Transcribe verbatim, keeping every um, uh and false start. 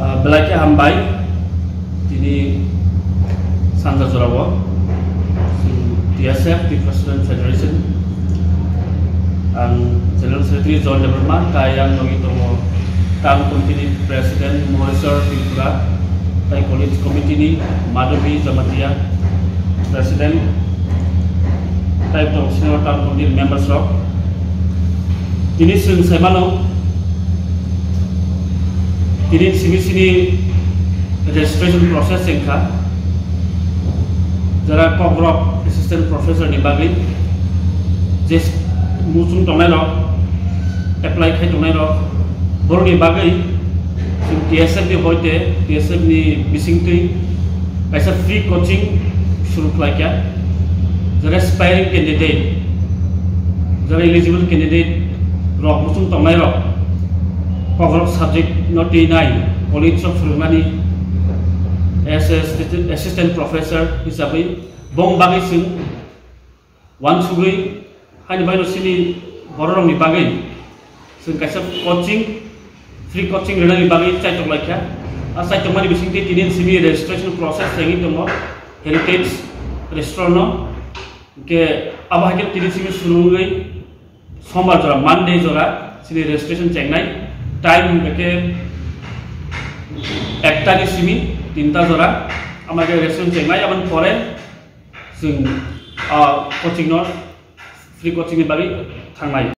Ah, belai khe hambai, tini sanja jorao, chwng T S F, Tripura Student Federation, ang General Secretary John Debbarma, tai ang logi tongo Town Committee ni President Moreswar Tripura, tai College Committee ni Madhavi Jamatia, President, tai tongo Senior Town Committee ni members rok. Tini chwng saimano, tini simi sini registration process wngkha, jara Kokborok Assistant Professor ni bagwi je muchung tongnai rok, apply khai tongnai rok, borokni bagwi chwng T S F ni hoite, T S F ni bisingtwi kaisa free coaching suru khlaikha, jara aspiring candidate, jara eligible candidate rok muchung tongnai rok, Kokborok subject no twi nai college o phwrwngnani as a assistant professor hisabwi bong bagwi chwng uansugwi haini baino chini bororokni bagwi chwng kaisa coaching, free coaching rwnani bagwi chaitok laikha. A chaitokmani bisingtwi tini simi registration process wngwi tongo Heritage Restaurant no. Hwnkhe abo hai khe tini simi suru wngwi Sombar jora, Monday jora, chini registration chengnai. Time hwnkhe ekta ni simi tinta jora. Ama khe registration chengnai, aboni pore chwng, ah, coaching no, free coaching ni bagwi thangnai.